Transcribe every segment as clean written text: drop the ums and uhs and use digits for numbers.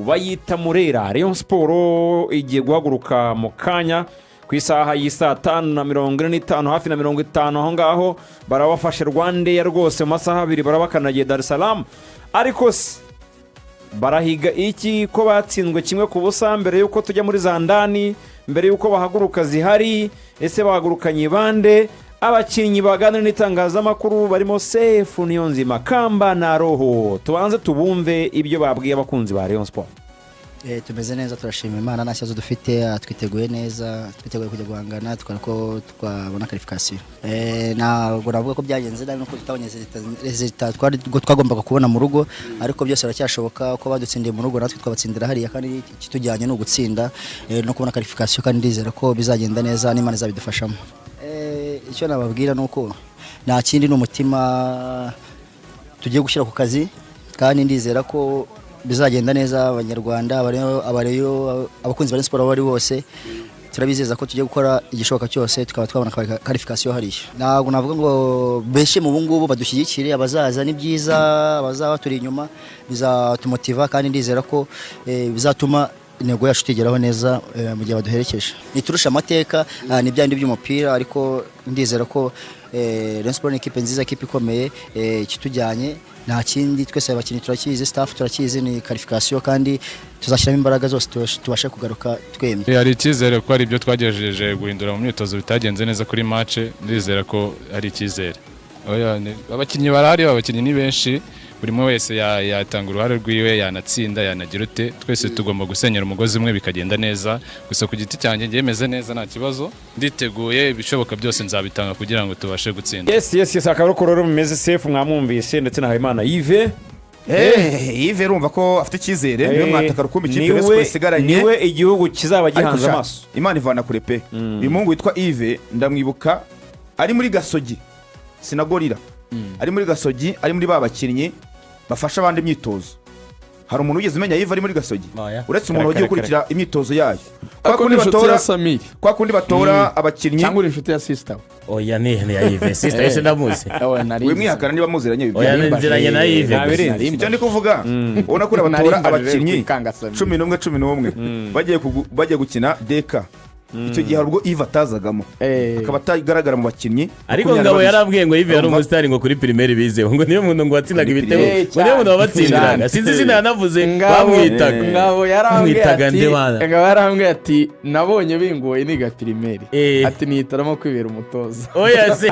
Bayita Murera. Rayon Sports igiye guhaguruka mu kanya ku isaha y'i 5:45, hafi na 50 aho ngaho. Barabafashe RwandAir rwose, mu masaha 2 barabakanagiye Dar es Salaam. Ariko se barahiga iki ko batsinzwe 1-0? Mbere y'uko tujya muri za ndani, mbere y'uko bahaguruka zihari, ese bahagurukanye bande? Abakinnyi baganira n'itangazamakuru barimo Sefu Niyonzima, Kamba na Roho. Tubanze tubumve ibyo babwiye abakunzi ba Rayon Sports. Tumeze neza, turashima Imana, nta kibazo dufite. Twiteguye neza, twiteguye kujya guhangana tukora ko twabona qualification. Ntabwo navuga ko byagenze nabi, nuko tutabonye résultat twagombaga kubona mu rugo, ariko byose biracyashoboka. Ko badutsindiye mu rugo, natwe twabatsindira hariya, kandi ikitujyanye ni ugutsinda no kubona qualification, kandi ndizera ko bizagenda neza n'Imana izabidufashamo. Icyo nababwira ni uko nta kindi, ni umutima tugiye gushyira ku kazi, kandi ndizera ko bizagenda neza. Abanyarwanda, abareyo, abakunzi ba Rayon Sports aho bari bose, turabizeza ko tugiye gukora igishoboka cyose tukaba twabona qualification hariya. Ntabwo navuga ngo benshi mu ngubu badushyigikire, abazaza ni byiza, abazaba turi inyuma bizatumotiva, kandi ndizera ko bizatuma intego yacu tugeraho neza mu gihe baduherekeje. Niturusha amateka, ni bya bindi by'umupira, ariko ndizera ko Rayon Sports ni ikipe nziza, ikipe ikomeye. Ikitujyanye nta kindi, twese abakinnyi turakizi, staff turakizi, ni qualification, kandi tuzashyiramo imbaraga zose tubashe kugaruka twemye. Hari icyizere ko hari ibyo twagerageje guhindura mu myitozo bitagenze neza kuri match. Ndizera ko hari icyizere. Oya, abakinnyi barahari, abakinnyi ni benshi, buri umwe wese yatanga uruhare rwiwe, yanatsinda, yanagira ute, twese tugomba gusenyera umugozi umwe bikagenda neza. Gusa ku giti cyanjye njye meze neza, nta kibazo, nditeguye, ibishoboka byose nzabitanga kugira ngo tubashe gutsinda. Yes, akaba ari uko rero bimeze. Sefu mwamwumvise, ndetse na Habimana Yves. Yves urumva ko afite icyizere, niwe mwataka rukumbi ikipe Rayon Sports isigaranye. Niwe igihugu kizaba Ariko gihanze sha, amaso. Imana ivana kure pe. Uyu muhungu witwa Yves ndamwibuka ari muri Gasogi, sinagorira, ari muri Gasogi, ari muri ba bakinnyi bafasha abandi imyitozo. Hari umuntu wigeze umenya Yves ari muri Gasogi? Oya. Uretse umuntu wagiye Kare, kare. gukurikira imyitozo yayo kwa Ariko kundi ni inshuti ya batora, Samiri. kwa kundi batora abakinnyi. Cyangwa uri inshuti ya sister we? Oya, ni ya Yves, sister yose ndamuzi. We mwihakana niba muziranye. Oya, Bibyara. nziranye na Yves gusa. Ntabirenze. Icyo ndi kuvuga, ubona ko batora Narimbajije abakinnyi kwikanga Samiri. 11 11 bagiye gukina deka, icyo gihe hari ubwo Yves atazagamo, akaba atagaragara mu bakinnyi Ariko 22. Ngabo yarambwiye ngo Yves yari Urumva? umusitari ngo kuri primaire bizeho, ngo niyo muntu ngo watsindaga Kuri ibitego, primaire. ngo niyo muntu wabatsindiraga. Cyane. Sinzi izina yanavuze Ngabo bamwitaga. Ngabo yarambwiye Bamwitaga ati nde bana? Ngabo yarambwiye ati: "Nabonye bingoye niga primaire." Ati: "Nihitaramo kwibera umutoza." Oya se,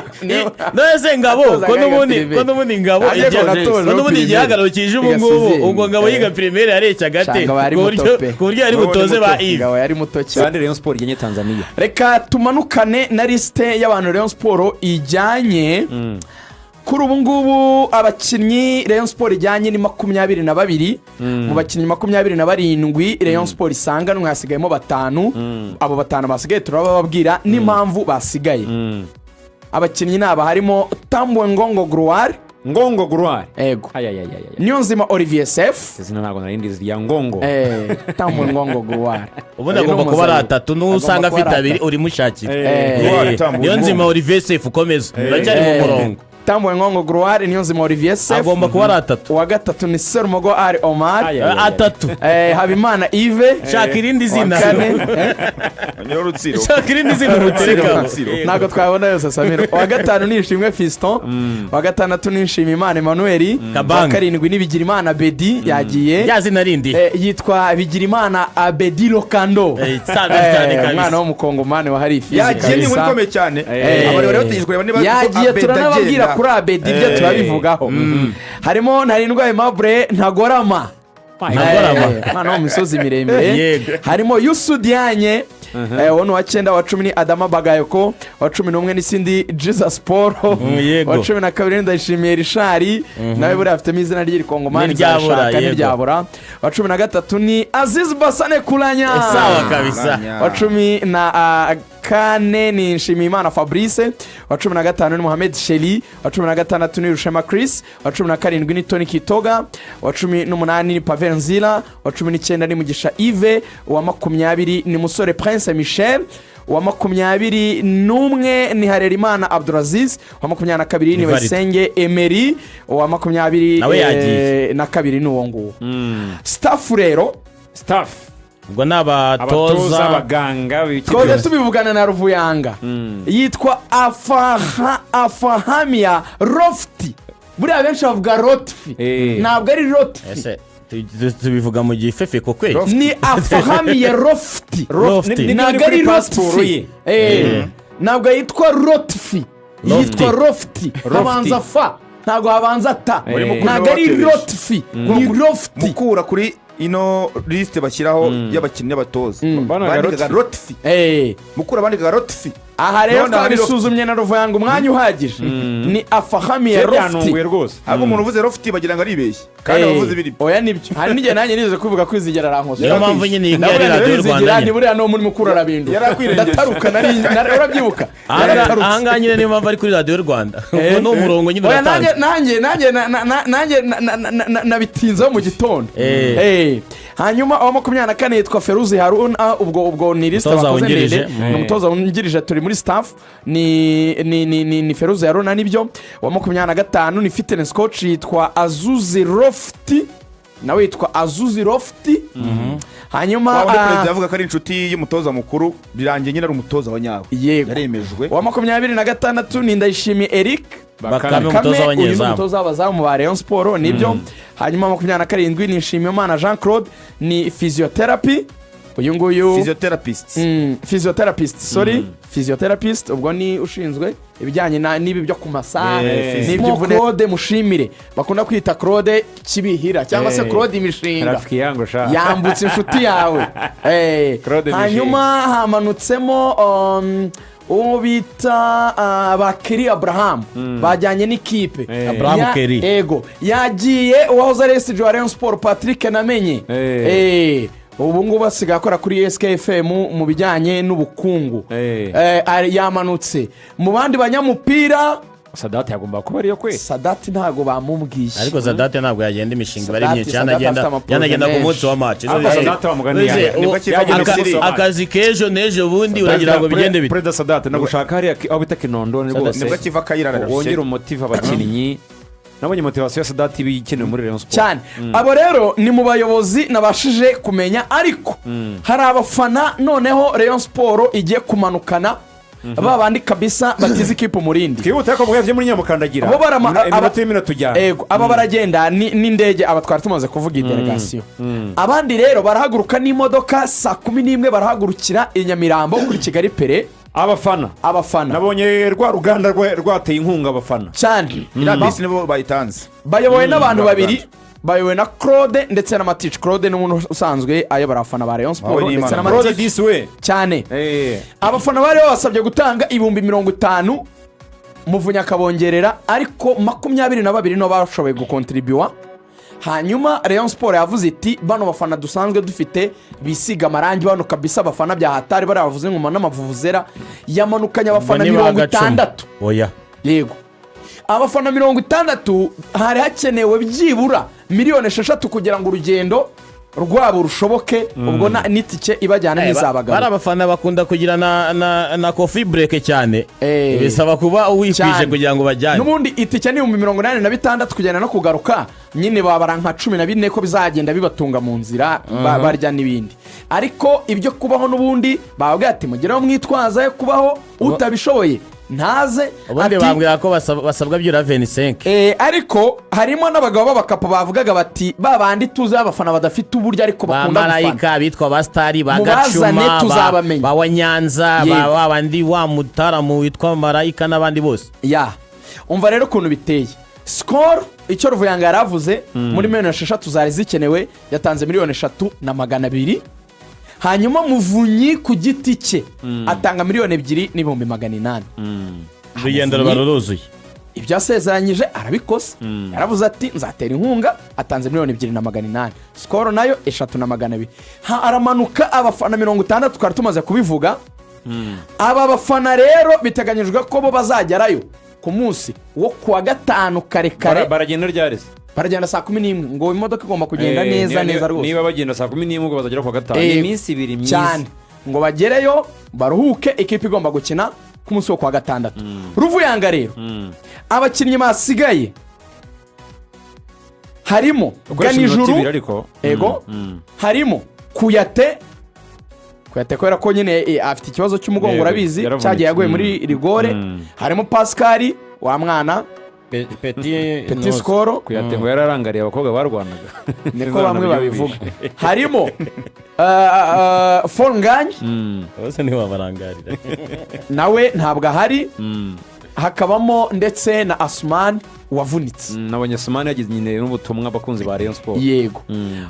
none se Ngabo Atozaga ko n'ubundi yiga ko n'ubundi Ngabo Agiye ko natoje ko n'ubundi primaire. igihagararo kije ubu ngubu, Yiga. ubwo Ngabo yiga primaire yareshyaga ate? Ngabo yari Ku muto buryo pe. ku buryo yari Ngabo ni butoze ba muto. Yves? Ngabo yari muto cyane. Kandi Rayon Sports igennye Tanzania. Reka tumanukane na liste y'abantu Rayon Sports ijyanye kuri ubu ngubu. Abakinnyi Rayon Sports ijyanye ni 22. Mu bakinnyi 27 Rayon Sports isanganwe hasigayemo batanu. Abo batanu basigaye turabababwira n'impamvu basigaye. Abakinnyi ni aba: harimo Tambwe Ngongo Gloire. Ngongo Gloire. Ego. Ayayayaya. Niyonzima Olivier Sefu. Izina ntabwo nari ndizi rya Ngongo. Tambwe Ngongo Gloire. Ubundi agomba kuba ari atatu, n'uwo usanga Agomba kuba afite ari abiri atatu. urimushakira. Gloire, Tambwe Niyo Ngongo. nzima Olivier Sefu, ukomeza, uracyari mu murongo. Tambwe Ngongo Gloire, Niyonzima Olivier Sefu. Agomba kuba ari atatu. Uwa gatatu ni Serumogo Ali Omar. Ay, ay, ay, ay. Atatu. Habimana Yves. Shaka irindi Uwa zina. kane. Niyo Rutsiro. Shaka irindi zina umuterekamo. Rutsiro. Ntabwo twabona yose, Samira. Uwa gatanu ni Ishimwe Fiston, uwa gatandatu ni Nshimiyimana Emmanuel, uwa Kabanga. karindwi ni Bigirimana Bedi yagiye. Rya zina rindi. Yitwa Bigirimana Abedi Lokando. Sabe cyane kabisa. Umwana w'umukongomani wahari ifizi. Yagiye, ni inkuru Kabisa. ikomeye cyane. Abantu bari bategereje kureba niba Yagiye. Abedi Turanababwira agenda. kuri Abedi, ibyo turabivugaho. Harimo Ntarindwa Aimable Ntagorama. Ntagorama. Umwana wo mu misozi miremire. Harimo Youssou Diagne, uwo ni uwa cyenda. Wa 10 ni Adama Bagayoko, wa 11 ni Sindi Jesus Paul, wa 12 ni Ndayishimiye Richard, nawe buriya afitemo izina ry'irikongomani. Ntiryabura, nzashaka. yego. Ntiryabura. Wa 13 ni Aziz Basane Kulanya. Sawa kabisa. Wa 14 ni Nshimiyimana Fabrice, wa 15 ni Mohamed Sheli, wa 16 ni Rushema Chris, wa 17 ni Tony Kitoga, wa 18 ni Pavel Nzira, wa 19 ni Mugisha Yves, uwa 20 ni Musore Prince Michel, uwa 21 ni Harerimana Abduraziz, uwa 22 ni Ni Valide. Bayisenge Emery, uwa 20 Nawe yagiye. na kabiri ni uwo nguwo. Staff rero Staff. Ubwo ni abatoza, abatoza. Abaganga b'iki Twaje byose. tubivugana na Ruvuyanga, yitwa Afahamia Rofti. Buriya benshi bavuga Rotfi, ntabwo ari Rotfi. Ese tubivuga mu gifefeko kwe? Ni Afahamiye Rofti. Rofti. Ntabwo Kuri ari pasiporo Rotfi. ye. Ntabwo yitwa Rotfi, Rofti. yitwa Rofti. Habanza fa, ntabwo habanza ta. Ntabwo ari Rotfi, ni Rofti. Mukura kuri ino lisite bashyiraho y'abakinnyi n'abatoza Banaga bandikaga Rotfi. Rotfi. Mukura bandikaga Rotfi. Aha rero None hari twabisuzumye na Ruvuyanga umwanya uhagije, ni Afahamiye Byo Rofti. byanunguye rwose. Ahubwo umuntu uvuze Rofti bagira ngo aribeshye, kandi abavuze ibiri. Oya, nibyo. Hari n'igihe nanjye nigeze kubivuga, Kwizigera arankosora. Niyo mpamvu nyine iyi ngiyi ari Ndabona Radiyo Kwizigira Rwanda ni nyine. buriya no muri Mukura arabinduka. Yarakwirengeje. Ndataruka, urabyibuka? Yaratarutse. Ahangaha nyine niyo mpamvu ari kuri Radiyo Rwanda, ubwo ni umurongo nyine Oya, nanjye uratanze. nanjye nabitinzeho mu gitondo. Hanyuma uwa 24 yitwa Feruzi Haruna. Ubwo ni lisite Umutoza bakoze wungirije. ndende. Ni umutoza wungirije, turi muri staff, ni Feruzi Haruna, nibyo. Uwa 25 ni fitness coach, yitwa Azuzi Rofti, nawe yitwa Azuzi Rofti. Hanyuma Wa wundi perezida yavuga ko ari inshuti y'umutoza mukuru, birangiye nyine ari umutoza wa nyawe. Yego. Yaremejwe. Uwa 26 ni Ndayishimiye Eric Bakame, Bakame, umutoza uyu ni w'abanyezamu. umutoza w'abazamu ba Rayon Sport, nibyo. Hanyuma 27 ni Nshimiyimana Jean Claude, ni physiotherapy uyu nguyu. Physiotherapist. Physiotherapist, sorry, physiotherapist. Ubwo ni ushinzwe ibijyanye n'ibi byo ku masaha n'iby'imvune. Claude Mushimire, bakunda kwita Claude Kibihira cyangwa se Claude Imishinga. Rafiki yangu sha. Yambutse inshuti yawe. Claude. Hanyuma hamanutsemo uwo bita Bakeri Abraham, bajyanye n'ikipe. Abraham Kelly. Ego, yagiye. Uwahoze ari SG wa Rayon Sport, Patrick Namenye. Ubu ngubu asigaye akora kuri SKFM mu bijyanye n'ubukungu. Yamanutse mu bandi banyamupira. Sadati yagomba kuba ariyo kwe. Sadati ntabwo bamubwiye. Ariko Sadate ntabwo yagenda, imishinga iba ari myinshi. Sadati Yanagenda afite amaproje yanagenda ku menshi. munsi wa match. Ariko Sadate wa mugani Nibwo akiva muri Misiri. Akazi k'ejo n'ejo bundi uragira ngo bigende bite? Perezida Sadate nagushaka hariya aho bita Kinondoni rwose. Nibwo akiva Kayira. Wongere umutive abakinnyi. Nabonye motivation ya Sadati iba ikenewe muri Rayon Sport. Cyane. Abo rero ni mu bayobozi nabashije kumenya, ariko hari abafana noneho Rayon Sport igiye kumanukana, ba bandi kabisa batize ikipe umurindi. Twihute ariko mubwiye muri Nyamukandagira. Bo Iminota irimo iratujyana. Ego, aba baragenda n'indege, aba twari tumaze kuvuga iyi delegasiyo. Abandi rero barahaguruka n'imodoka saa 11, barahagurukira i Nyamirambo kuri Kigali Pele. Abafana. Abafana. Nabonye rwa ruganda rwateye inkunga abafana. Cyane. Iriya bisi nibo bayitanze. Bayobowe n'abantu rwa babiri, ruganda. Bayobowe na Claude ndetse na Matici. Claude ni umuntu usanzwe ayobora abafana ba Rayon Sport Wawe ni ndetse na Imana. Claude Matici. disi we. Cyane. Abafana bari babasabye gutanga 50,000, Muvunyi akabongerera, ariko 22 nibo bashoboye gukontribuwa. Hanyuma Rayon Sport yavuze iti: "Bano bafana dusanzwe dufite bisiga amarangi, bano kabisa abafana bya hatari, bariya bavuze ingoma n'amavuvuzera." Yamanukanye abafana Ubwo ni ba mirongo Gacuma. itandatu. Oya. Yego, abafana 60. Hari hakenewe byibura miliyoni 6 kugira ngo urugendo rwabo rushoboke, ubwo n'itike ibajyana Bari n'izabagabo. abafana bakunda kugira na coffee break cyane. Bisaba kuba wikwije kugira ngo bajyane. N'ubundi itike ni 86,000 kugenda no kugaruka, nyine babara nka 14 ko bizagenda bibatunga mu nzira, barya n'ibindi. Ariko ibyo kubaho n'ubundi bababwira ati: "Mugereho mwitwaza yo kubaho, utabishoboye ntaze." Ubundi bambwira ko basabwa byura 25. Ariko harimo n'abagabo b'abakapo bavugaga bati: "Ba bandi tuzi abafana badafite uburyo ariko Ba bakunda gufana." Marayika bitwa ba Sitari, ba Mubazane, Gacuma, tuzabamenya. ba Wanyanza, ba Yego. wa bandi wa mutaramu witwa Marayika n'abandi bose. Ya, umva rero ukuntu biteye. Skol, icyo Ruvuyanga yaravuze, muri miliyoni 6 zari zikenewe yatanze miliyoni 3 na 200. Hanyuma Muvunyi ku giti cye atanga miliyoni 2 n'ibihumbi 800. Urugendo ruba ruruzuye. Ibyo yasezeranyije arabikoze, yaravuze ati: "Nzatera inkunga." Atanze miliyoni 2 na 800, Skol nayo 3 na 200. Aramanuka abafana 60, twari tumaze kubivuga. Aba bafana rero biteganyijwe ko bo bazagerayo ku munsi wo kuwa gatanu kare kare. Baragenda ryari se? Baragenda saa 11, ngo imodoka igomba kugenda neza neza rwose. Niba bagenda saa 11, ubwo bazagera kuwa gatanu. Ni iminsi 2 myiza. Cyane, ngo bagereyo baruhuke, ikipe igomba gukina ku munsi wo kuwa gatandatu. Ruvuyanga rero, abakinnyi basigaye harimo Ukoresha iminota Ganijuru. 2 ariko. Ego, harimo Kuyate, Kuyate kubera ko nyine afite ikibazo cy'umugongo, Yego, urabizi, yaravunitse. cyagiye yaguye muri rigole. Harimo Pascal wa mwana Petit. Petit Skoro. Kuyate ngo yararangariye abakobwa barwanaga. Niko bamwe babivuga. Harimo Fall Ngagne. Bose ntiwabarangarira. Nawe ntabwo ahari. Hakabamo ndetse na Asumani wavunitse. Nabonye Sumani yagize nyine n'ubutumwa abakunzi ba Rayon Sport. Yego,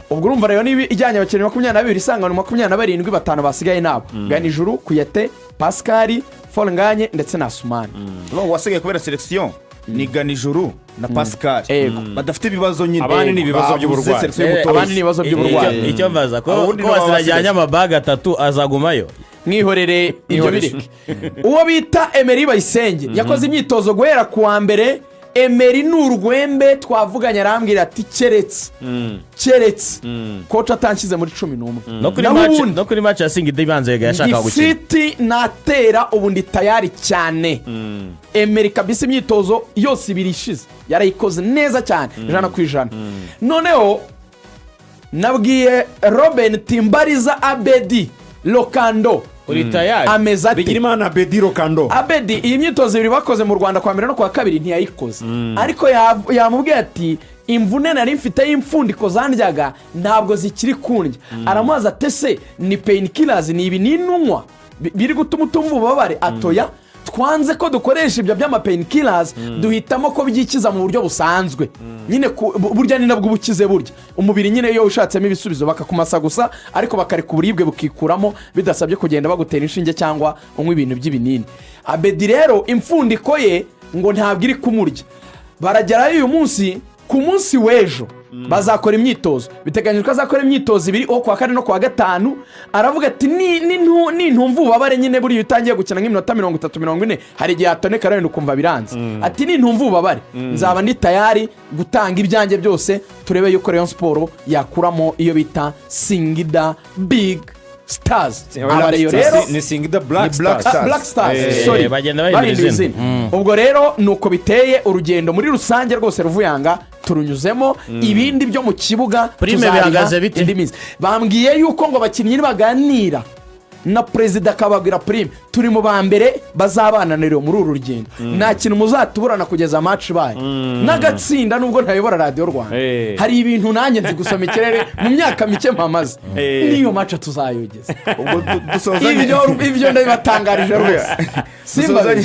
ubwo urumva rero niba ijyanye abakinnyi 22, isanganywe 27, batanu basigaye nabo: Ganijuru, Kuyate, Pascal, Fall Ngagne ndetse na Asumani. Urumva uwasigaye kubera sélection ni Ganijuru na Pascal. Yego. Badafite ibibazo nyine. Abandi ni ibibazo Babuze by'uburwayi. sélection y'umutoza. Abandi ni ibibazo by'uburwayi. Icyo mbaza ko Abundi ko nabo wasirajyanye basigaye. amabaga atatu azagumayo? Mwihorere ibyo. Mwihorere. Bireke. Uwo bita Emery Bayisenge yakoze imyitozo guhera ku wa mbere. Emery ni urwembe, twavuganye arambwira ati keretse coach atanshyize muri 11. No kuri Naho match ubundi no kuri match ya Singida ibanza yashakaga gukina. Ndi fit, natera ubu ndi tayari cyane. Emery kabisa imyitozo yose ibiri ishize yarayikoze neza cyane, 100%. Noneho nabwiye Robin Timbariza Abedi Lokando Uri tayari? ameze ate? Bigirimana Bedi Rokando. Abedi iyi myitozo ibiri bakoze mu Rwanda, kwa mbere no kwa kabiri, ntiyayikoze, ariko yamubwiye ati imvune nari mfite y'imfundiko zandyaga ntabwo zikiri kundya. Aramubaza ati ese ni painkillers, ni ibinini unywa biri gutuma utumva ububabare? Atoya, twanze ko dukoresha ibyo by'ama painkillers, duhitamo ko byikiza mu buryo busanzwe nyine. Burya ni nabwo ubukize, burya umubiri nyine iyo ushatsemo ibisubizo bakakumasa gusa, ariko bakareka uburibwe bukikuramo bidasabye kugenda bagutera inshinge cyangwa unywa ibintu by'ibinini. Abedi rero imfundiko ye ngo ntabwo iri kumurya. Baragerayo uyu munsi, ku munsi w'ejo bazakora imyitozo. Biteganyijwe ko azakora imyitozo ibiri, uwo kuwa kane no kuwa gatanu. Aravuga ati nintumva ububabare nyine, buriya utangiye gukina nk'iminota 30, 40, hari igihe hatoneka wenda ukumva biranze. Ati nintumva ububabare nzaba ndi tayari gutanga ibyanjye byose, turebe yuko Rayon Sport yakuramo iyo bita Singida Big Stars. Aba Rayon rero Ni Singida Black Ni Black Stars. Stars. Ah, Black Stars, sorry. Bagenda bahindura Bahinduye izina. izina. Ubwo rero ni uko biteye urugendo muri rusange rwose. Ruvuyanga turunyuzemo, ibindi byo mu kibuga Prime tuzabiha bihagaze bite? indi minsi. Bambwiye yuko ngo abakinnyi nibaganira na perezida akababwira prime, turi mu ba mbere bazabana na Rayon muri uru rugendo, nta kintu muzatuburana kugeza match ibaye n'agatsinda. Nubwo ntayobora Radiyo Rwanda, hari ibintu nanjye nzi gusoma ikirere mu myaka mike mpamaze. N'iyo match tuzayogeza. Ubwo dusozanye. Ibyo ndabibatangarije rwose, simba. Dusozanye.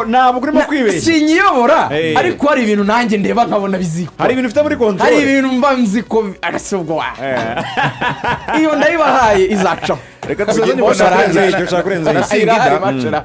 Ntabwo urimo kwibeshya. Sinyiyobora, ariko hari ibintu nanjye ndeba nkabona bizikora. Hari ibintu ufite muri Hari control. ibintu mba nzi ko arasubwo iyo ndayibahaye izacaho. Reka dusozanye. Ushaka Mbona kurenza icyo, ushaka kurenza na icyo. Singida. Irahari, match irahari.